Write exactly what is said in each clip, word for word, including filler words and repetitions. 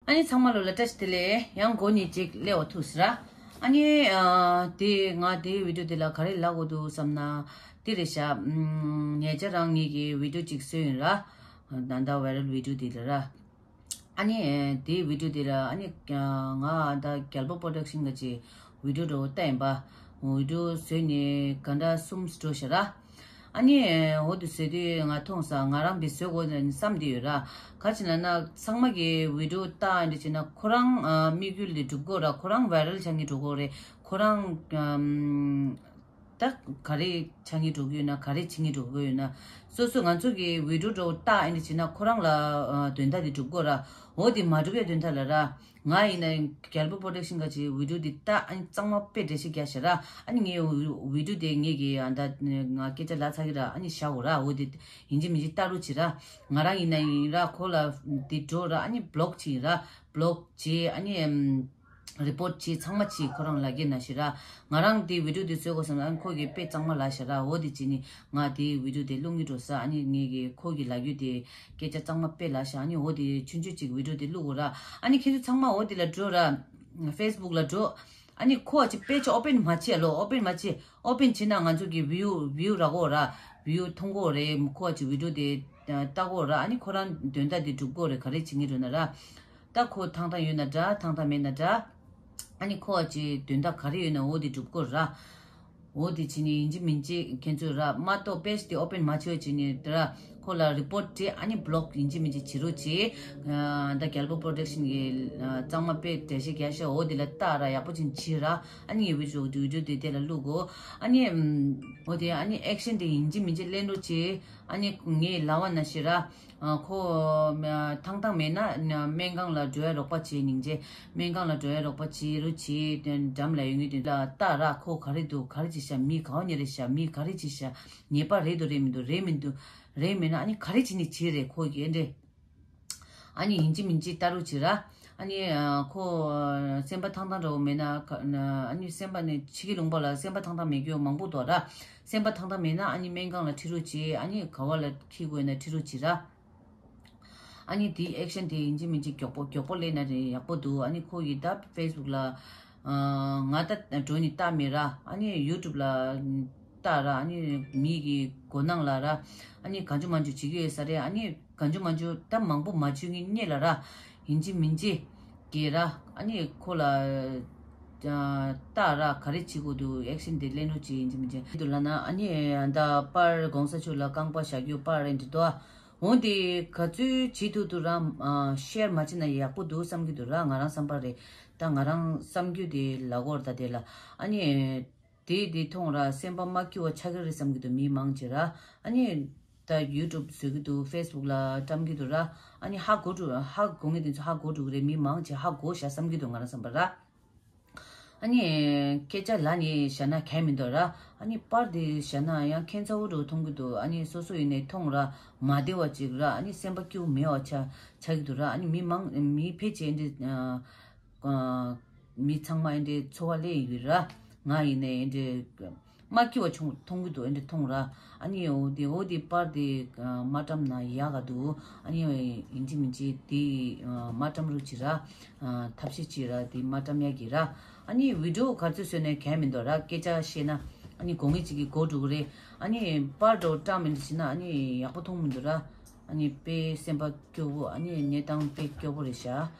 ཨ་ནི་ཚང་མ་ལོ་ལ་བཀྲ་ཤིས་བདེ་ལེགས། ཡང་མགོ་ནས་ཅིག་སླེབས་པ་ཐུག་ཟེར་ར། ཨ་ནི་ཨ་དེ་ང་དེའི་བི་ཌིའོ་དེ་ལ་ག་རེ་ལབ་དགོས་འདུག་བསམ་ན། དེ་རེད་ཤག་ཉེ་ཆར་རང་ངེད་ཀྱི་བི་ཌིའོ་ཅིག་བཟོས་ཡིན་ར། ད་ལྟ་བའི་རལ་བི་ཌིའོ་དེ་ལ་ར། ཨ་ནི་དེའི་བི་ཌིའོ་དེ་ལ་ཨ་ནི་ང་ད་རྒྱལ་པོ་པོ་རོ་ཌག་ཤན་ག་ཅིག་བི་ཌིའོ་འདྲ་བོ་བལྟས་ཡིན་པ། བི་ཌིའོ་བཟོས་ནས་ག་འདྲ་གསུམ་འགྲོ་ཤག་ར། ཨ་ནི་འོ་དེ་བཟོས་དུས་ང་མཐོང་ས་ང་རང་བི་བཟོས་དགོས་ནས་བསམ་དེ་ཡོད་ར། ག་ཅི་ན་ན་ཚང་མ་གི་བི་ཌིའོ་ལྟ་འདི་བྱས་ན་ཁོ་རང་དམིགས་ཡུལ་ལས་འགྲུབ་དགོས་ར། ཁོ་རང་བའི་རལ་ཆགས་ངེས་འགྲོ་དགོས་རེད། ཁོ་རང་ད་ག་རེ་ཆགས་ངེས་འགྲོ་གི་ཡོད་ན་ག་རེ་བྱེད་ངེས་འགྲོ་གི་ཡོད་ན། སོ་སོ་ང་ཚོ་གི་བི་ཌིའོ་འདྲ་བོ་ལྟ་འདི་བྱས་ན་ཁོ་རང་ལ་དོན་དག་དེ་འགྲུབ་དགོས་ར། འོ་དེ་མ་འགྲུབ་པའི་དོན་དག་ལ་ར། ང་ཡིན་ན་རྒྱལ་པོ་པོ་རོ་ཌག་ཤན་ག་ཅིག་བི་ཌིའོ་འདི་ལྟ་ཨ་ནི་གཙང་མ་དཔེ་འགྲེལ་བཤད་རྒྱག་ཤག་ར། ཨ་ནི་ངའི་བི་ཌིའོ་དེ་ངེད་ཀྱི་ཨ་ད་ང་སྐད་ཆ་ལབ་ཚར་གི་ར། ཨ་ནི་བཞག་གོ་ར། འོ་དེ་ཡིན་གཅིག་མིན་གཅིག་ལྟ་རོགས་བྱེད་ར། ང་རང་ཡིན་ན་ཡིན་ར་ཁོ་ལ་དེ་འགྲོ་ར། ཨ་ནི་བི་ལོག་བྱེད་ཡིན་ར། བི་ལོག་བྱེད་ཨ་ནི་རི་པོར་ཊི་བྱེད་ཚང་མ་བྱེད་ཁོ་རང་ལ་རྒྱུ་ན་ཤི་ར། ང་རང་དེ་བི་ཌིའོ་དེ་བཟོས་དགོས་བསམ་ན་ཨ་ནི་ཁོ་གིས་དཔེ་གཙང་མ་ལབ་ཤག་ར། འོ་དེ་བྱས་ནི་ང་དེ་བི་ཌིའོ་དེ་བླུག་གི་འགྲོ་ས། ཨ་ནི་ངེད་ཀྱི་ཁོ་གི་ལབ་རྒྱུ་དེ་སྐད་ཆ་གཙང་མ་དཔེ་ལབ་ཤག་ཨ་ནི་འོ་དེ་ཆུང་ཆུང་ཅིག་བི་ཌིའོ་དེ་བླུག་གོ་ར། ཨ་ནི་ཁྱེད་ཚོ་ཚང་མ་འོ་དེ་ལ་འགྲོ་ར། ཕེ་སི་བུག་ལ་འགྲོ། ཨ་ནི་ཁོ་ཨ་ཅིག་དཔེ་ཆ་ཨོ་པན་མ་བྱེད་ལོ། ཨོ་པན་མ་བྱེད། ཨོ་པན་བྱེད་ན་ང་ཚོ་གི་བིའུ་བིའུ་རག་གོ་ར། བིའུ་མཐོང་གོ་རེད། ཁོ་ཨ་ཅིག་བི་ཌིའོ་དེ་ལྟ་གོ་ར། ཨ་ནི་ཁོ་རང་དོན་དག་དེ་འགྲུབ་གོ་རེད། ག་རེ་བྱེད་ངེས་འགྲོ་ན་ར། ད་ཁོ་ཐང་ཐང་ཡོད་ན་འདྲ་ཐང་ཐང་མེད་ན་འདྲ། ཨ་ནི་ཁོ་ཨ་ཅིག་དོན་དག་ག་རེ་ཡོད་ན་འོ་དེ་འགྲུབ་གོ་ར། འོ་དེ་བྱས་ནི་ཡིན་གཅིག་མིན་གཅིག་ཁྱེད་ཚོས་ར་མ་གཏོགས་པེ་ཇི་དེ་ཨོ་པན་མ་བྱེད་བྱས་ནི་དེ་ར། ཁོ་ལ་རི་པོར་ཊི་བྱེད་ཨ་ནི་བི་ལོག་ཡིན་གཅིག་མིན་གཅིག་བྱེད་རོགས་བྱེད། ད་རྒྱལ་པོ་པོ་རོ་ཌག་ཤན་གྱི་གཙང་མ་དཔེ་འགྲེལ་བཤད་རྒྱག་ཤག་འོ་དེ་ལ་ལྟ་ར། ཡག་པོ་ཅིག་བྱེད་ར། ཨ་ནི་ངའི་བི་ཌིའོ་དེ་བི་ཌིའོ་དེ་དེ་ལ་བླུག་གོ། ཨ་ནི་འོ་དེ་ཨ་ནི་ཨེག་ཤན་དེ་ཡིན་གཅིག་མིན་གཅིག་ལེན་རོགས་བྱེད། ཨ་ནི་ངས་ལབ་པ་ནང་བཞིན་ར། ཨ་ཁོ་ཐང་ཐང་མེད་ན་སྨན་ཁང་ལ་འགྲོ་ཡ་རོགས་པ་བྱེད། སྙིང་རྗེ། སྨན་ཁང་ལ་འགྲོ་ཡ་རོགས་པ་བྱེད་རོགས་བྱེད། དེ་འགྲམ་ལ་ཡོད་ངེས་དེ་ལ་ལྟ་ར། ཁོ་ག་རེ་འདུག་ག་རེ་བྱེད་ཤག་མི་ག་བ་ཉལ་རེད་ཤག་མི་ག་རེ་བྱེད་ཤག་ཉེས་པ་རེད་འདུག་རེད་མི་འདུག་རེད་མི་འདུག་རེད་མེད་ན་ཨ་ནི་ག་རེ་བྱེད་ནི་བྱེད་རེད་ཁོ་གིས་འདྲེ། ཨ་ནི་ཡིན་གཅིག་མིན་གཅིག་ལྟ་རོགས་བྱེད་ར། ཨ་ནི་ཁོ་སེམས་པ་ཐང་ཐང་འདྲ་བོ་མེད་ན་ཨ་ནི་སེམས་པ་ནི་ཕྱི་གི་ལུང་པ་ལ་སེམས་པ་ཐང་ཐང་མེད་རྒྱུ་མང་པོ་འདུག་ར། སེམས་པ་ཐང་ཐང་མེད་ན་ཨ་ནི་སྨན་ཁང་ལ་ཁྲིད་རོགས་བྱེད། ཨ་ནི་ག་བ་ལ་ཁྲིད་དགོས་ན་ཁྲིད་རོགས་བྱེད་ར། ཨ་ནི་དེའི་ཨེག་ཤན་དེ་ཡིན་གཅིག་མིན་གཅིག་མགྱོགས་པོ་མགྱོགས་པོ་ལས་ན་རེད་ཡག་པོ་འདུག་ཨ་ནི་ཁོ་ཡི་ད་ཕེ་སི་བུག་ལ་ང་ད་འགྲོ་ནི་ལྟ་མེད་ར། ཨ་ནི་ཡུ་ཊུབ་ལ་ལྟ་ར། ཨ་ནི་མི་གི་མགོ་ནང་ལ་ར། ཨ་ནི་གང་བྱུང་མང་བྱུང་བྱེད་ཀྱི་ཡོད་ས་རེད། ཨ་ནི་གང་བྱུང་མང་བྱུང་ད་མང་པོ་མ་བྱུང་གི་རྙེད་ལ་ར། ཡིན་གཅིག་མིན་གཅིག་གི་ར། ཨ་ནི་ཁོ་ལ་ལྟ་ར། ག་རེ་བྱེད་དགོས་འདུག་ཨེག་ཤན་དེ་ལེན་རོགས་བྱེད། ཡིན་གཅིག་མིན་གཅིག་འདུག་ལ་ན། ཨ་ནི་ད་པར་གོང་ས་མཆོག་ལ་རྐང་པ་བཞག་རྒྱུ་པར་རེད་འདི་དོ། འོན་ཏེ་ག་ཚོད་བྱེད་ཐུབ་ཐུབ་རང་ཤེར་མ་བྱེད་ན་ཡག་པོ་འདུག་བསམ་གྱི་འདུག་ར། ང་རང་བསམ་པ་རེད། ད་ང་རང་བསམ་རྒྱུ་དེ་ལབ་དགོས་རེད་ད་དེ་ལ། ཨ་ནི་དེ་དེ་མཐོང་ར་སེམས་པ་མ་སྐྱིད་པ་ཆགས་ཀྱི་རེད་བསམ་གྱི་འདུག་མི་མང་ཆེ་ར། ཨ་ནི་ད་ཡུ་ཊུབ་བཟོ་གི་འདུག་ཕེ་སི་བུག་ལ་བཀྲམ་གྱི་འདུག་ར། ཨ་ནི་ཧ་གོ་འགྲོ་ཧ་གོ་ངེས་དེ་ཚོ་ཧ་གོ་འགྲོ་གི་རེད། མི་མང་ཆེ་ཧ་གོ་ཤག་བསམ་གྱི་འདུག་ང་རང་བསམ་པ་ར། ཨ་ནི་སྐད་ཆ་ལ་ནི་བཞག་ན་གལ་མི་འདུག་ར། ཨ་ནི་པར་དེ་བཞག་ན་ཡང་ཁྱད་མཚར་པོ་འདྲ་མཐོང་གི་འདུག་ཨ་ནི་སོ་སོ་ཡིན་ནའི་མཐོང་ར་མ་བདེ་བ་ཅིག་ར། ཨ་ནི་སེམས་པ་སྐྱིད་པོ་མེད་པ་ཆགས་ཆགས་ཀྱི་འདུག་ར། ཨ་ནི་མི་མང་མི་ཕལ་ཆེར་འདི་མི་ཚང་མ་འདི་འཚོ་བ་ལས་ཡོད་ར། ང་ཡིན་ནའི་འདི་མ་སྐྱིད་པ་བྱུང་མཐོང་གི་འདུག་ཨེ་འདྲ་མཐོང་ར། ཨ་ནི་འོ་དེ་འོ་དེ་པར་དེ་མ་བཀྲམ་ན་ཡག་ག་འདུག་ཨ་ནི་ཡིན་གཅིག་མིན་གཅིག་དེ་མ་བཀྲམ་རོགས་བྱེད་ར། ཐབས་ཤེས་བྱེད་ར། དེ་མ་བཀྲམ་ཡག་གི་ར། ཨ་ནི་བི་ཌིའོ་ག་ཚོད་བཟོས་ནས་གལ་མི་འདུག་ར། སྐད་ཆ་བཤད་ན་ཨ་ནི་དགོས་ངེས་ཅིག་གི་གོ་འགྲོ་གི་རེད། ཨ་ནི་པར་འདྲ་བཀྲམ་མི་འདུག་བྱས་ན་ཨ་ནི་ཡག་པོ་མཐོང་མི་འདུག་ར། ཨ་ནི་དཔེ་སེམས་པ་སྐྱོ་བོ། ཨ་ནི་གནས་སྟངས་དཔེ་སྐྱོ་བོ་རེད་ཤག་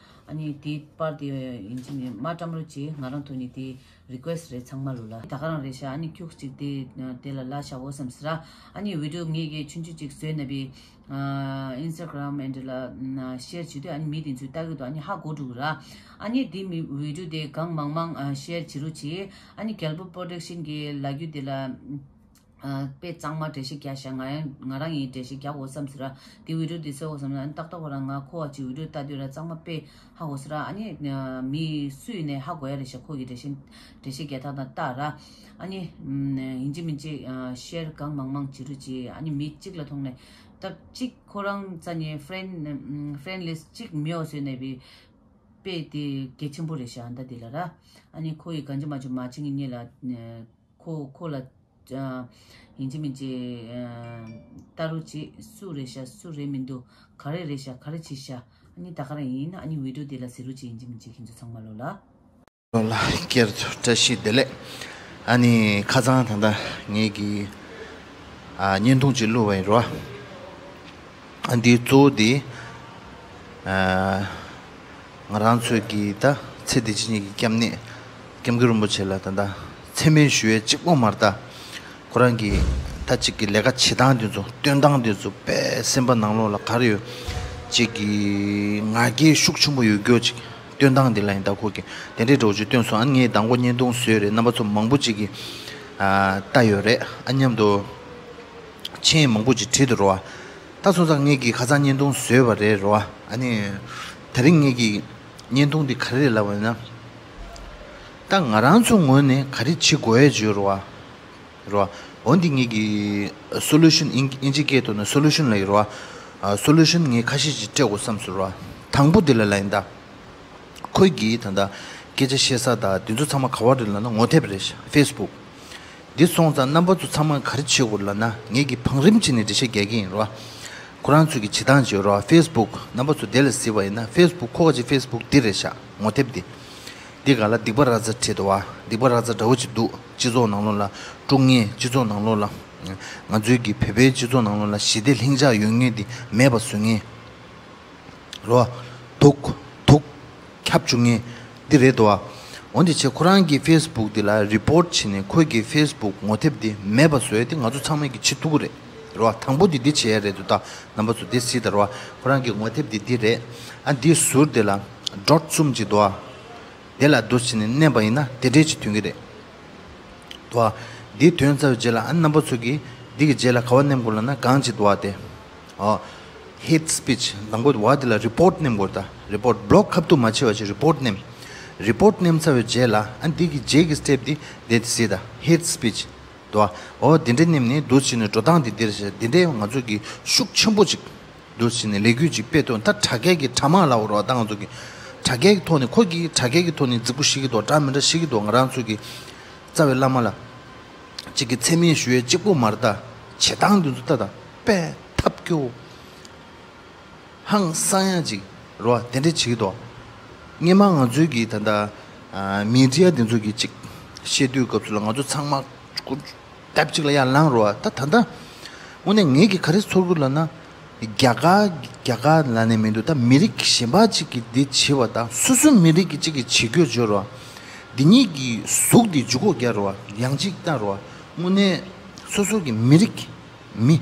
ཨ་ནི་དེ་པར་དེ་ཡིན་གཅིག་མིན་མ་བཀྲམ་རོགས་བྱེད། ང་རང་ཐོག་ནས་དེ་རི་ཀུ་ཨེ་སི་ཊི་རེད་ཚང་མ་ལོ་ལ། ད་ག་རང་རེད་ཤག་ཨ་ནི་ཁྱུག་ཅིག་དེ་དེ་ལ་ལ་ཤག་འོ་བསམ་སི་ར། ཨ་ནི་བི་ཌིའོ་ངེད་ཀྱིས་ཆུང་ཆུང་ཅིག་བཟོས་ན་བི་ཨིན་སི་ཊ་གྷ་རམ་ཨེ་འདྲ་ལ་ཤེར་བྱེད་དུས་ཨ་ནི་མི་དེ་ཚོས་ལྟ་གི་འདུག་ཨ་ནི་ཧ་གོ་འགྲོ་གི་ར། ཨ་ནི་དེ་མི་བི་ཌིའོ་དེ་གང་མང་མང་ཤེར་བྱེད་རོགས་བྱེད། ཨ་ནི་རྒྱལ་པོ་པོ་རོ་ཌག་ཤན་གྱི་ལབ་རྒྱུ་དེ་ལ། དཔེ་གཙང་མ་འགྲེལ་བཤད་རྒྱག་ཤག་ང་ཡང་ང་རང་ཡིན་འགྲེལ་བཤད་རྒྱག་འོ་བསམ་ཟེར་ར། དེ་བི་ཌིའོ་འདི་བཟོ་འོ་བསམ་ན་ཏག་ཏག་བ་རང་ང་ཁོ་བ་ཅིག་བི་ཌིའོ་ལྟ་དུས་ར་གཙང་མ་དཔེ་ཧ་གོ་ཟེར་ར། ཨ་ནི་མི་སུ་ཡིན་ནའི་ཧ་གོ་ཡ་རེད་ཤག་ཁོ་གི་འགྲེལ་བཤད་འགྲེལ་བཤད་རྒྱག་ཐག་དང་ལྟ་ར། ཨ་ནི་ཡིན་གཅིག་མིན་གཅིག་ཤེར་གང་མང་མང་བྱེད་རོགས་གྱིས། ཨ་ནི་མི་གཅིག་ལ་མཐོང་ནས་ད་གཅིག་ཁོ་རང་རྩ་ནས་ཧྥི་རེན་ཧྥི་རེན་ལིས་གཅིག་མེད་འོ་ཟེར་ནས་བི་དཔེ་དེ་གལ་ཆེན་པོ་རེད་ཤག་ཨ་ད་དེ་ལ་ར། ཨ་ནི་ཁོ་ཡི་གང་ཅི་མ་ཅི་མ་བྱེད་ངེས་ཉེ་ལ། ཁོ་ཁོ་ལ་ཡིན་གཅིག་མིན་གཅིག་ལྟ་རོགས་བྱེད། སུ་རེད་ཤག་སུ་རེད་མི་འདུག་ག་རེ་རེད་ཤག་ག་རེ་བྱེད་ཤག་ནི་ད་ག་རང་ཡིན། ཨ་ནི་བི་ཌིའོ་འདི་ལ་གཟིགས་རོགས་བྱེད། ཡིན་གཅིག་མིན་གཅིག་ཁྱེད་ཚོ་ཚང་མ་ལོ་ལ། ལོ་ལ་བསྐྱར་དུ་བཀྲ་ཤིས་བདེ་ལེགས། ཨ་ནི་ཁ་སང་ད་ལྟ་ངེད་ཀྱི་ཨ་བརྙན་ཐུང་ཅིག་བླུགས་པ་ཡིན་རོ། ཨ་འདིའི་གཙོ་བོ་འདི་ཨ་ང་རང་ཚོའི་གི་ད་ཚེ་འདི་ཕྱི་གཉིས་ཀྱི་སྐྱབས་གནས་སྐྱབས་མགོན་རིན་པོ་ཆེ་ལ་ད་ལྟ་མཚན་སྨད་ཞུ་ཡས་གཅིག་པོ་མ་རེད་ད། ཁོ་རང་གི་ད་ཅིག་གི་ལས་ཀ་བྱེད་སྟངས་འདི་ཚོ་སྟོན་སྟངས་འདི་ཚོ་དཔེ་སེམས་པ་ནང་ལོགས་ལ་ག་རེ་ཡོད། ཅིག་གི་ང་རྒྱལ་ཤུགས་ཆེན་པོ་ཡོད་རྒྱུ་ཅིག་སྟོན་སྟངས་འདི་ལ་ཡིན་ད་ཁོ་གི་དེ་འདྲའི་འདྲ་བོ་ཅིག་སྟོན་སོང་། ཨ་ངས་དང་པོ་བརྙན་ཐུང་བཟོས་རེད། རྣམ་པ་ཚོ་མང་པོ་ཅིག་གི་ཨ་ལྟ་ཡོད་རེད། ཨ་མཉམ་དུ་མཆན་མང་པོ་ཅིག་བྲིས་འདུག་རོ། ད་སོང་ཙང་ངས་ཀྱི་ཁ་སང་བརྙན་ཐུང་བཟོས་པ་རེད་རོ། ཨ་ནི་དེ་རིང་ངས་ཀྱི་བརྙན་ཐུང་འདི་ག་རེ་རེད་ལབ་པ་ཡིན་ན། ད་ང་རང་ཚོ་ངོས་ནས་ག་རེ་བྱེད་དགོས་ཡས་བརྗོད་རོ། རོ། འོ་འདི་ངས་ཀྱི་སོ་ལུ་ཤན་ཨིན་ཨིན་ཇི་སྐད་ཐོག་ནས་སོ་ལུ་ཤན་ལབ་ཀྱི་རོ། ཨ་སོ་ལུ་ཤན་ངས་ཁ་ཤས་ཅིག་སྤྲད་དགོས་བསམ་སོང་རོ། དང་པོ་འདི་ལ་ལབ་ཡིན་ད། ཁོས་ཀྱིས་ད་ལྟ་སྐད་ཆ་བཤད་ས་དང་དེ་ཚོ་ཚང་མ་ག་བ་རེད་ལབ་ན་ངོ་དེབ་རེད་ཤག་ཧྥེ་སི་བུག་འདི་སོང་ཙང་རྣམ་པ་ཚོ་ཚང་མས་ག་རེ་བྱེད་དགོས་ལབ་ན་ངས་ཀྱི་བང་རིམ་བྱས་ནས་འགྲེལ་བཤད་རྒྱག་གི་ཡིན་རོ། ཁོ་རང་ཚོས་ཀྱི་བྱེད་སྟངས་བྱེད་རོ། ཧྥེ་སི་བུག་རྣམ་པ་ཚོ་དེ་ལ་གཟིགས་པ་ཡིན་ན་ཧྥེ་སི་བུག་ཁོ་ག་ཅིག་ཧྥེ་སི་བུག་འདི་རེད་ཤག་ངོ་དེབ་འདི། འདི་ག་ལ་སྡིག་པ་ར་ཛ་བྲིས་འདུག་བ། སྡིག་པ་ར་ཛ་འདྲ་བོ་ཅིག་འདུག་སྤྱི་ཚོགས་ནང་ལོགས་ལ་དཀྲུག་མཁན། སྤྱི་ཚོགས་ནང་ལོགས་ལ་ང་ཚོའི་གི་བོད་པའི་སྤྱི་ཚོགས་ནང་ལོགས་ལ་ཞི་བདེ་ལྷིང་འཇགས་ཡོད་མཁན་འདི་མེད་པ་བཟོ་མཁན། རོ། དུག་དུག་ཁྱབ་བཅུག་མཁན་འདི་རེད་དོ། འོན་ཏེ་ཆེ་ཁོ་རང་གི་ཧྥེ་སི་བུག་འདི་ལ་རི་པོར་ཊི་བྱས་ནས་ཁོའི་གི་ཧྥེ་སི་བུག་ངོ་དེབ་འདི་མེད་པ་བཟོ་ཡ་དེ་ང་ཚོ་ཚང་མས་ཀྱི་བྱེད་ཐུབ་ཀྱི་རེད། རོ། དང་པོ་འདི་འདི་བྱེད་ཡ་རེད་འདུག་ད་རྣམ་པ་ཚོ་འདི་གཟིགས་དང་རོ། ཁོ་རང་གི་ངོ་དེབ་འདི་འདི་རེད། ཨ་འདི་ཟུར་དེ་ལ་ཌོཊ་གསུམ་ཅིག་འདུག་ཨ། དེ་ལ་འདུག་བྱས་ནས་མནན་པ་ཡིན་ན་དེ་འདྲས་ཅིག་ཐོན་གྱི་རེད། དོ། འདི་ཐོན་ཚར་བའི་རྗེས་ལ་ཨ་རྣམ་པ་ཚོ་གིས་འདི་གི་རྗེས་ལ་ག་བ་མནན་དགོས་ལབ་ན་གང་ཅི་དོ་བ་དེ། ཨོ། ཧེ་ཊི་སི་པི་ཆི་དང་པོ་བ་དེ་ལ་རི་པོར་ཊི་མནན་དགོས་ད། རི་པོར་ཊི་བི་ལོག་ཁ་ཐུག་མ་བྱེད་པ་བྱས་རི་པོར་ཊི་མནན། རི་པོར་ཊི་མནན་ཚར་བའི་རྗེས་ལ་ཨ་འདི་གི་རྗེས་ཀྱི་སི་ཊེབ་འདི་དེ་དེ་སྲིད་ད་ཧེ་ཊི་སི་པི་ཆི་དོ། ཨོ་འདི་འདྲ་མནན་ནས་འདུག་བྱས་ནས་འགྲོ་སྟངས་འདི་འདིར་བྱས་འདི་འདྲའི་ང་ཚོ་གི་ཤུགས་ཆེན་པོ་ཅིག་འདུག་བྱས་ནས་ལས་འགུལ་ཅིག་སྤེལ་དོན་ད་དྲ་རྒྱ་གི་དྲ་དམངས་ལ་འོ་རོགས་ད་ང་ཚོ་གི་དྲ་རྒྱ་གི་ཐོག་ནས་ཁོ་གིས་དྲ་རྒྱ་གི་ཐོག་ནས་རྫིག་པོ་ཤེས་ཀྱི་འདུག་ང་རང་ཚོ་གི་རྩ་བའི་བླ་མ་ལ་གཅིག་གི་མཚན་སྨད་ཞུ་ཡས་གཅིག་པོ་མ་རེད་ད། བྱེད་སྟངས་འདི་ཚོ་ད་ད་དཔེ་ཐབས་སྐྱོ་བོ་ཧང་སང་ཡ་ཅིག་རོ། དེ་འདྲ་བྱེད་ཀྱི་འདུག་སྔོན་མ་ང་ཚོའི་གི་ད་ད་མི་ཌི་ཡ་འདི་ཚོ་གི་ཅིག་བཤད་དུས་སྐབས་སུ་ལ་ང་ཚོ་ཚང་མ་ལྟེབ་གཅིག་ལ་ཡར་ལངས་རོ། ད་ད་ལྟ་དངོས་གནས་ངེད་ཀྱི་ག་རེ་ཚོར་གི་ལབ་ན། རྒྱ་གར་རྒྱ་གར་ལབ་ནས་མི་འདུག་ད་མི་རིགས་གཞན་པ་ཅིག་གིས་འདི་བྱེད་པ་དང་སོ་སོའི་མི་རིགས་ཀྱི་ཅིག་གིས་བྱེད་རྒྱུ་བརྗོད་རོ། འདི་གཉིས་ཀྱི་གཟུགས་འདི་འཇུག་སྒོ་རྒྱག་རོ། ཡང་ཅིག་ལྟ་རོ། དངོས་གནས་སོ་སོ་གི་མི་རིགས་མི།